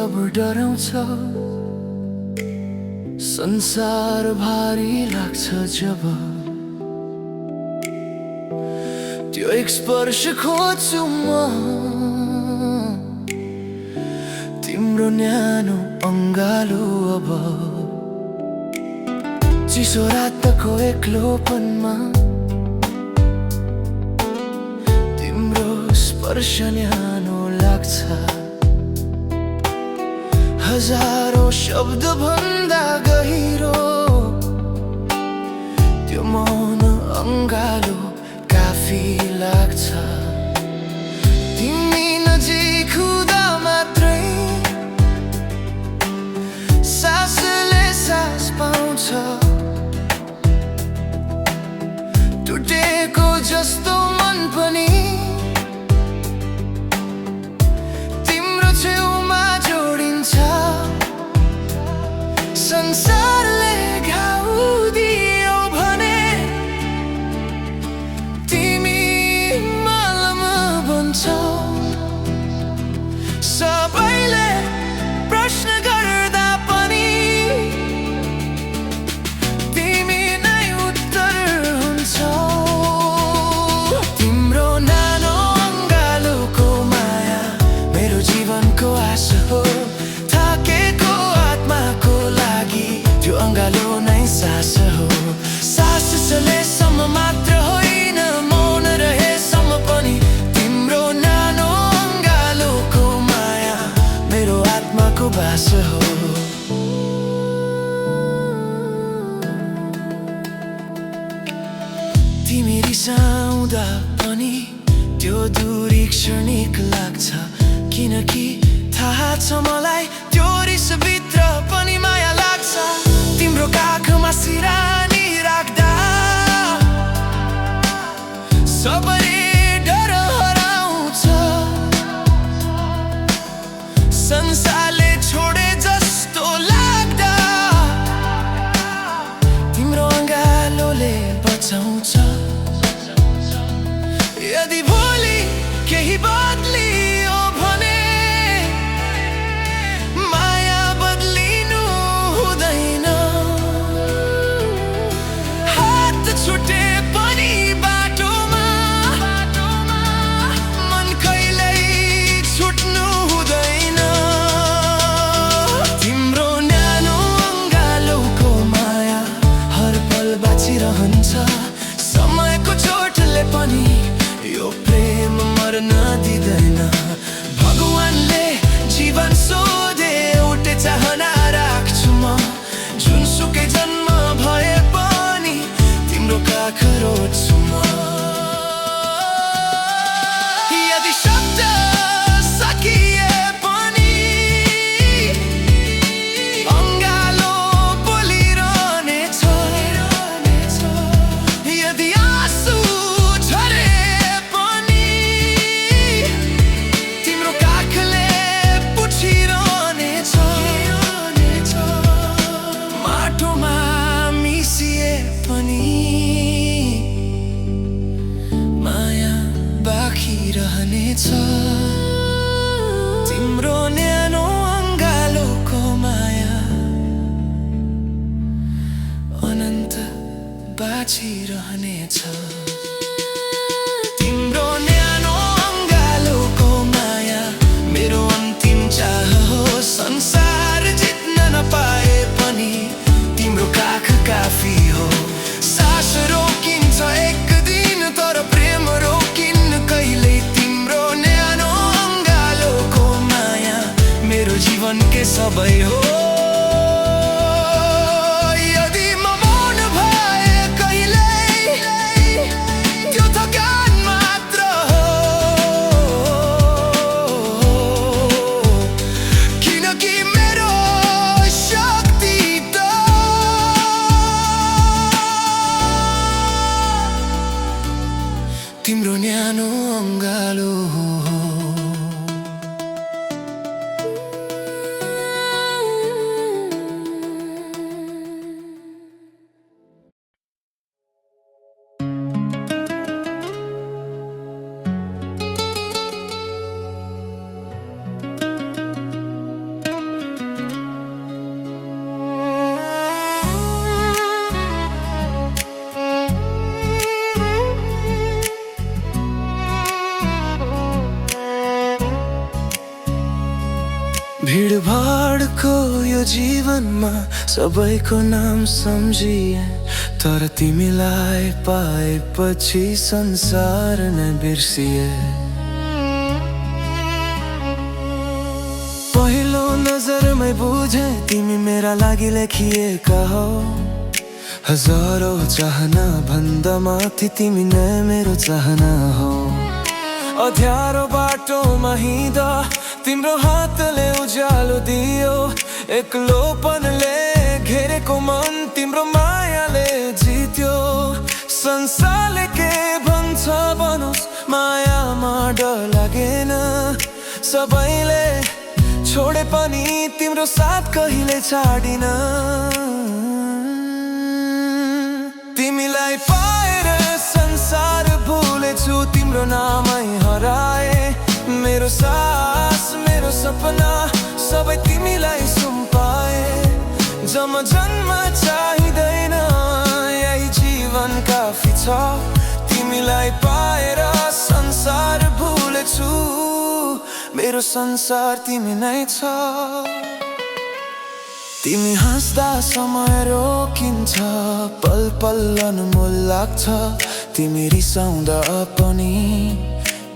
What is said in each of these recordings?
अब डराउँछ, संसार भारी लाग्छ जब त्यो एक स्पर्श खोज्छु म, तिम्रो न्यानो अङ्गालो। अब चिसो रातको एक्लोपनमा तिम्रो स्पर्श न्यानो लाग्छ, हजारौं शब्द भन्दा गहिरो त्यो मौन अङ्गालो काफी लाग्छ। तिमी नजिक हुँदा मात्रै सासले सास पाउँछ, टुटेको जस्तो मन पनि तिम्रो छेउमा जोडिन्छ। संसारले घाउ दियो भने तिमी मलम बन्छौ। सबैले प्रश्न गर्दा पनि तिमी नै उत्तर हुन्छौ। तिम्रो नानो अङ्गालोको माया मेरो जीवनको आश हो, थाकेको आत्माको लागि त्यो अङ्गालो नै सास हो। सास चलेसम्म मात्र होइन, मौन रहेसम्म पनि तिम्रो नानो अङ्गालोको माया मेरो आत्माको बास हो। तिमी रिसाउँदा पनि त्यो दूरी क्षणिक लाग्छ, किनकि थाहा छ मलाई त्यो रिसभित्र पनि माया लाग्छ। तिम्रो काखमा सिरानी राख्दा सबैले डर हराउँछ, संसारले छोडे जस्तो लाग्दा तिम्रो अङ्गालोले बचाउँछ। यदि भोलि केही बदलियो भने माया बदलिनु हुँदैन। हात छुटे पनि बाटोमा मन कहिल्यै छुट्नु हुँदैन। तिम्रो न्यानो अङ्गालोको माया हर पल बाँचिरहन्छ, समयको चोटले पनि यो प्रेम मर्न दिँदैन। भगवानले जीवन सोधे एउटै चाहना राख्छु म, जुनसुकै जन्म भए पनि तिम्रो काख रोज्छु म। यदि शब्द सकिए पनि अङ्गालो बोलिरहनेछ, यदि आँसु झरे पनि तिम्रो काखले पुछिरहनेछ। माटोमा मिसिए पनि माया बाँकी रहनेछ। तिम्रो न्यानो अङ्गालोको माया अनन्त बाँचिरहनेछ। तिम्रो न्यानो अङ्गालोको माया मेरो अन्तिम चाह हो। संसार जित्न नपाए पनि तिम्रो काख काफी हो। सास रोकिन्छ एक दिन, तर प्रेम रोकिन्न कहिल्यै। तिम्रो न्यानो अङ्गालोको माया मेरो जीवनकै सबै हो। यदि म मौन भए कहिल्यै त्यो थकान मात्र हो, किनकि मेरो शक्ति त तिम्रो न्यानो अङ्गालो हो। भिडभाडको यो जीवनमा सबैको नाम सम्झिए, तर तिमीलाई पाएपछि संसार नै बिर्सिए। पहिलो नजरमै बुझे तिमी मेरा लागि लेखिएका हो। हजारौं चाहना भन्दा माथि तिमी नै मेरो चाहना हो। अँध्यारो बाटोमा हिँड्दा तिम्रो हातले उज्यालो दियो। एक्लोपनले घेरेको मन तिम्रो मायाले जित्यो। संसारले के भन्छ भनोस्, मायामा डर लागेन। सबैले छोडे पनि तिम्रो साथ कहिले छाडिन। तिमीलाई पाएर संसार भुलेछु, तिम्रो नामै हराए। मेरो सास मेरो सपना सबै तिमीलाई सुम्पाए। जन्म चाहिँदैन, यही जीवन काफी छ। तिमीलाई पाएर संसार भुलेछु, मेरो संसार तिमी नै छ। तिमी हाँस्दा समय रोकिन्छ, पल पल अनमोल लाग्छ। तिमी रिसाउँदा पनि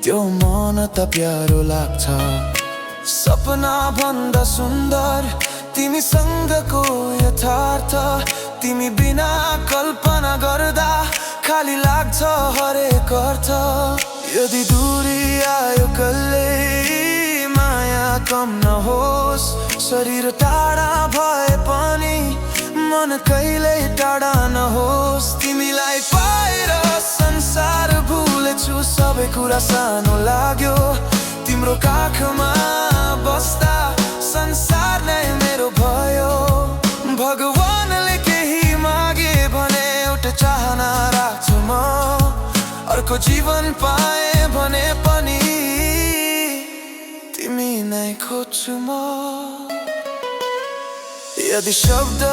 त्यो मन त प्यारो लाग्छ। सपना भन्दा सुन्दर तिमीसँगको यथार्थ। तिमी बिना कल्पना गर्दा खाली लाग्छ हरेक अर्थ। यदि दूरी आयो कल्लै माया कम नहोस्। शरीर टाढा भए पनि मन कहिल्यै टाढा नहोस्। तिमीलाई पाएर संसार भुलेछु, सबै कुरा सानो लाग्यो। तिम्रो काखमा बस्दा संसार नै मेरो भयो। भगवानले केही मागे भने एउटा चाहना राख्छु म। अर्को जीवन पाए भने पनि तिमी नै खोज्छु म। यदि शब्द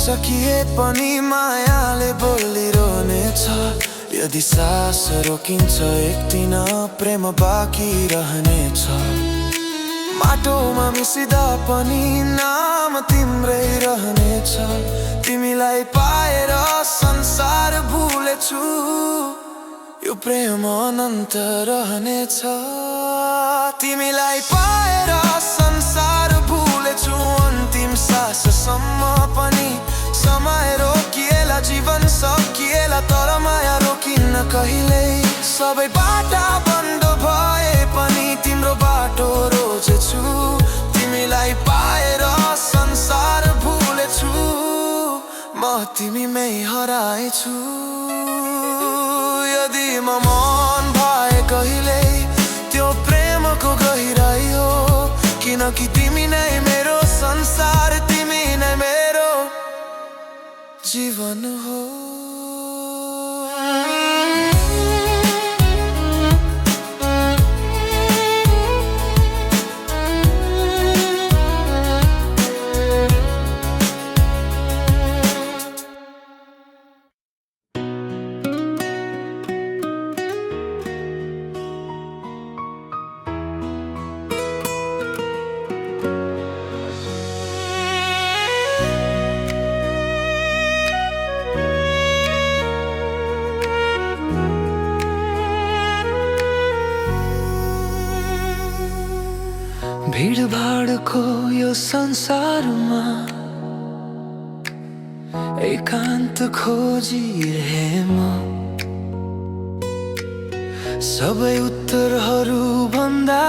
सकिए पनि मायाले बोलिरहनेछ। यदि सास रोकिन्छ एकदिन प्रेम बाँकी रहनेछ। माटोमा मिसिदा पनि नाम तिम्रै रहनेछ। तिमीलाई पाएर संसार भुलेछु, यो प्रेम अनन्त रहनेछ। तिमीलाई पाएर संसार भुलेछु, अन्तिम साससम्म पनि। समय रोकिएला, जीवन सकिएला, तर माया रोकिन्न कहिल्यै। सबै बाटा बन्द भए पनि तिम्रो बाटो रोजेछु। तिमीलाई पाएर संसार भुलेछु, म तिमीमै हराएछु। यदि म मन भए कहिल्यै त्यो प्रेमको गहिराई हो। किनकि तिमी नै मेरो संसार, तिमी नै मेरो जीवन हो। भिडभाडको यो संसारमा एकान्त खोजिरहे म। सबै उत्तरहरू भन्दा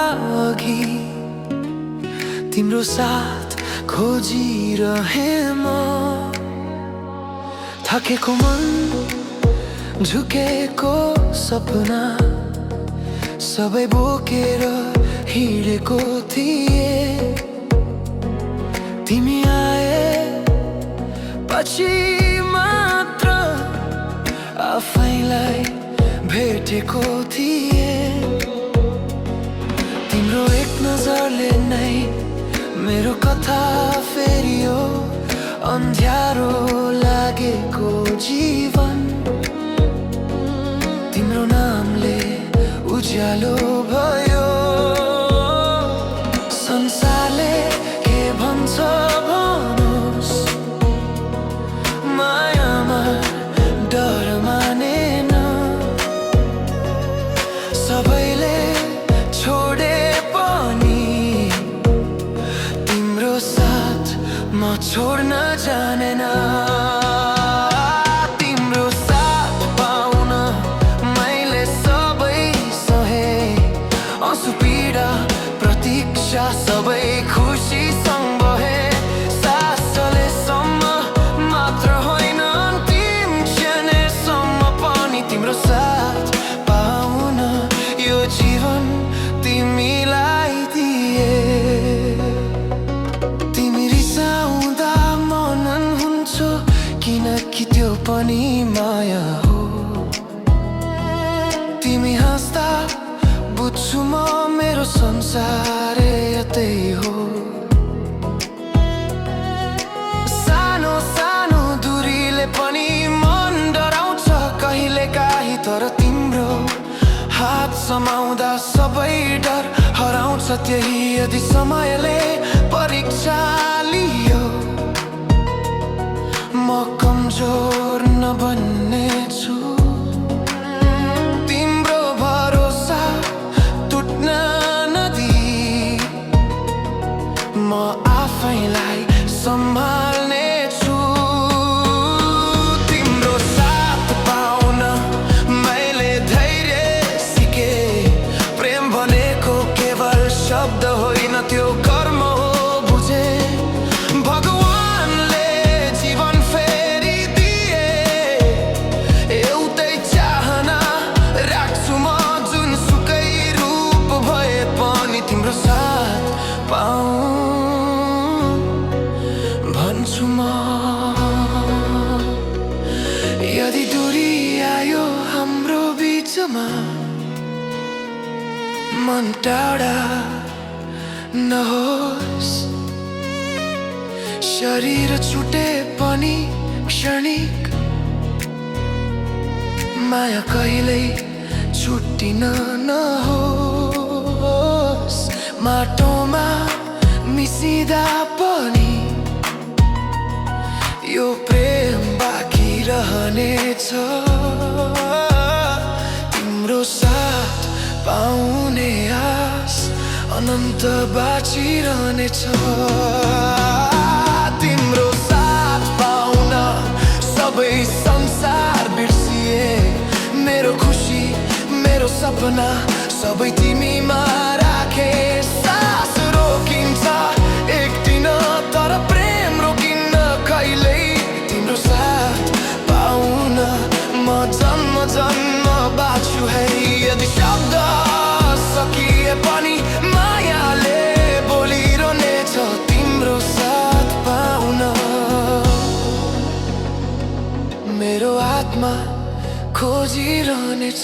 अघि तिम्रो साथ खोजिरहे म। थकेको मन, झुकेको सपना सबै बोकेर हिँडेको थिए। तिमी आए पछि मात्र आफैलाई भेटेको थिए। तिम्रो एक नजरले नै मेरो कथा फेरियो। अन्ध्यारो लागेको जीवन तिम्रो नामले उज्यालो भयो। संसारले म छोड्न जानेन तिम्रो साथ पाउन मैले सबै सहे आँसु पीडा प्रतीक्षा सबै खुसीसँग बहे सास चलेसम्म मात्र होइन अन्तिम क्षणसम्म पनि तिम्रो साथ पाउन यो जीवन तिमीलाई दिए तिमी रिसाउँदा मनन हुन्छौ किनकि त्यो पनि माया हो तिमी हाँस्दा बुझ्छु म मेरो संसार यतै हो सानो सानो दूरीले पनि मन डराउँछ कहिलेकाहीँ तर तिम्रो हात समाउँदा सबै डर हराउँछ त्यही यदि समयले परीक्षा लियो म कमजोर नबन्ने छु तिम्रो भरोसा टुट्न नदी म आफैलाई सम्हाल्ने छु तिम्रो साथ पाउन मैले धैर्य सिके प्रेम भनेको केवल शब्द होइन त्यो कर्म हो बुझे भगवानले जीवन फेरि दिए एउटै चाहना राख्छु म जुनसुकै रूप भए पनि तिम्रो साथ पाऊँ भन्छु म यदि दूरी आयो हाम्रो बीचमा मन टाढा नहोस् शरीर छुटे पनि क्षणिक माया कहिल्यै छुट्टिन नहोस् माटोमा मिसिँदा पनि यो प्रेम बाँकी रहनेछ तिम्रो साथ पाउने आस अनन्त बाँचिरहनेछ तिम्रो साथ पाउन सबै संसार बिर्सिए मेरो खुसी मेरो सपना सबै तिमीमा राखे सास रोकिन्छ एक दिन तर प्रेम रोकिन्न कहिल्यै तिम्रो साथ पाउन म जन्म जन्म बाँच्छु है यदि शब्द सकिए पनि मायाले बोलिरहनेछ तिम्रो साथ पाउन मेरो आत्मा खोजिरहनेछ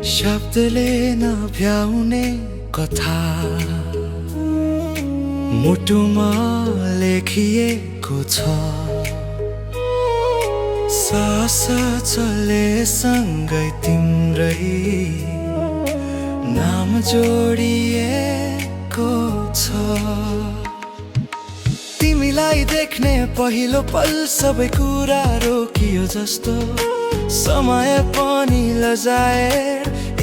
शब्दले नभ्याउने कथा मुटुमा लेखिएको छ सास चले सँगै तिम्रै नाम जोडिएको छ तिमीलाई देख्ने पहिलो पल सबै कुरा रोकियो जस्तो समय पनि लजाए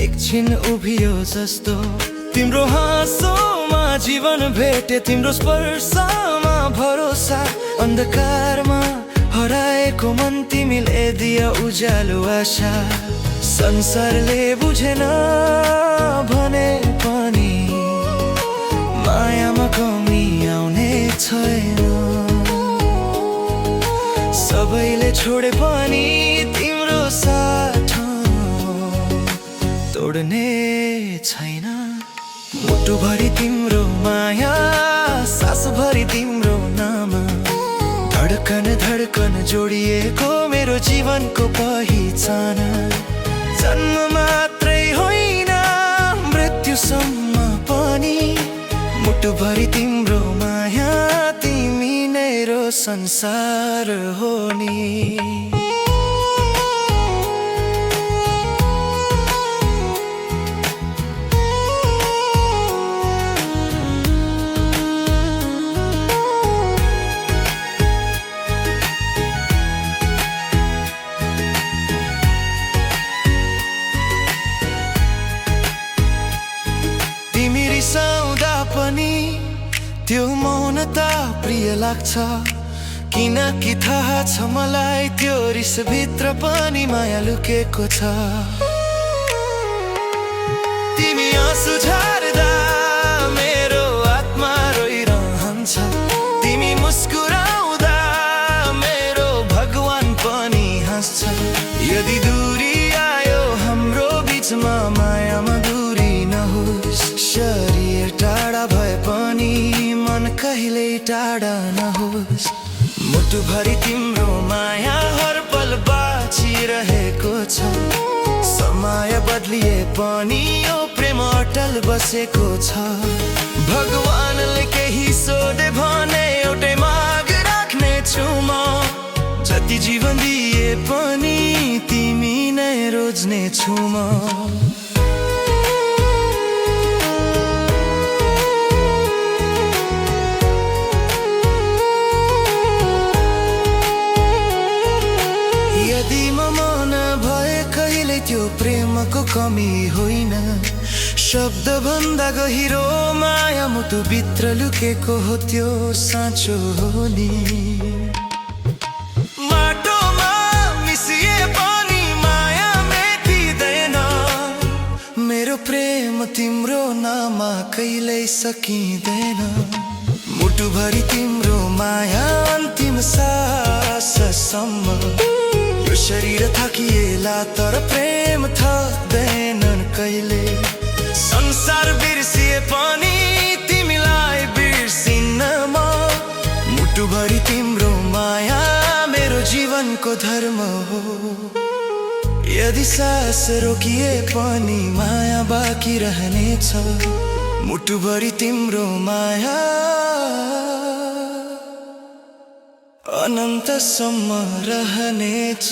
एकछिन उभियो जस्तो तिम्रो हाँसोमा जीवन भेटे तिम्रो स्पर्शमा भरोसा अन्धकारमा हराएको मन तिमीले दियो उज्यालो आशा संसारले बुझेन भने पनि मायामा कमी आउने छैन सबैले छोडे पनि तिम्रो साथ तोड्ने छैन मुटुभरि तिम्रो माया, सासभरि तिम्रो नाम, धडकन धडकन जोडिएको मेरो जीवनको पहिचान। जन्म मात्रै होइन मृत्युसम्म पनि, मुटुभरि तिम्रो माया, तिमी नै रो संसार हो नि। रिसाउँदा पनि त्यो मौनता प्रिय लाग्छ, किनकि थाहा छ मलाई त्यो रिसभित्र पनि माया लुकेको छ। तिमी आँसु झार्दा मेरो आत्मा रोइरहन्छ, तिमी मुस्कुराउँदा मेरो भगवान पनि हाँस्छ। यदि दूरी आयो हाम्रो बिचमा, मायामा दूरी नहोस्। शरीर टाढा भए पनि मन कहिल्यै टाढा नहोस्। मुटुभरि तिम्रो माया हर पल बाँचिरहेको छ। समय बदलिए पनि यो प्रेम अटल बसेको छ। भगवानले केही सोधे भने एउटै माग राख्ने छु म, जति जीवन दिए पनि तिमी नै रोज्ने छु म। यदि म मन भए कहिले त्यो प्रेमको कमी होइन, शब्द भन्दा गहिरो माया मुटुभित्र लुकेको हो, त्यो साँचो हो नि। माटोमा मिसिए पनि माया मेटिँदैन, मेरो प्रेम तिम्रो नाममा कहिल्यै सकिँदैन। मुटुभरि तिम्रो माया अन्तिम साससम्म, यो शरीर थाकिएला तर प्रेम थक्दैनन् कहिले। संसार बिर्सिए पनि तिमीलाई बिर्सिन्न म, मुटुभरि तिम्रो माया मेरो जीवनको धर्म हो। यदि सास रोकिए पनि माया बाँकी रहनेछ, मुटुभरि तिम्रो माया अनन्तसम्म रहनेछ।